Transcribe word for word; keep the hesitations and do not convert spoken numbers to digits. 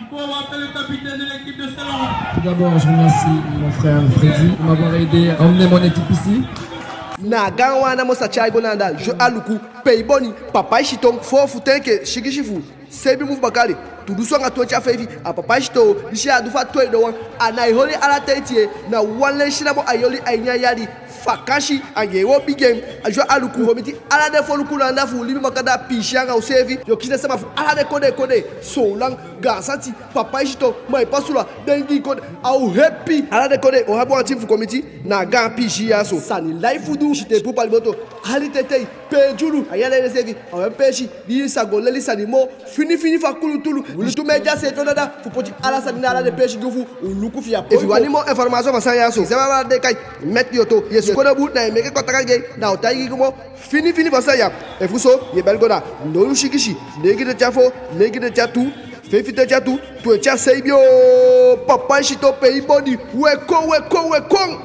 Tout d'abord, je remercie mon frère Freddy de m'avoir aidé à emmener mon équipe ici. Na a gaan wan namo sa tyai go na anda. Jeux Aluku, Pei Boni, Papaïchton, fo fu ten enke sigisi fu seibin mun fu baka yali, tu dunsu anga twenti a feifi. A Papaïchton disi a du fu a tweede wan. A ná e holi ala ten ete, na wan leisi namo ai holi a ini a yali. Vakansi, anga en wi o bigin en. A Jeux Aluku, fu miti ala den foluku na anda fu u libi makandaa, piisii anga useefi. Yu o kisi den sama fu ala den kondee kondee, Soolan, Gaan Sati, Papaïchton, Maipasula, den Ingii kondee, a o happy. Ala den kondee o abi wan team fu kon miti na a gaan piisii ya so. Sani lai fu du, sitee puu paliboto, ali tetei, pee dyulu, a yali a ini en seefi a wan peesi di i sa go leli sani moo fini fini fu a kulutuu. Wi tu media seefi o de anda fu poti ala sani na ala den peesi gi u fu u luku fi a poi. Efu i wani moo information fu a sani ya so, i sa bali den kai, meti yu oto, yu e suku den bun, na i meke kontakti anga en, da a o taigi i gi moo fini fini fu a sani ya. Efuso, yu e bali go na nowtu sigisi, neigi tenti a fo, neigi tenti a tu, feifi tenti a tu, twenti a seibin. Oo, Papaïchton, Pei Boni, we kon, we kon, we kon.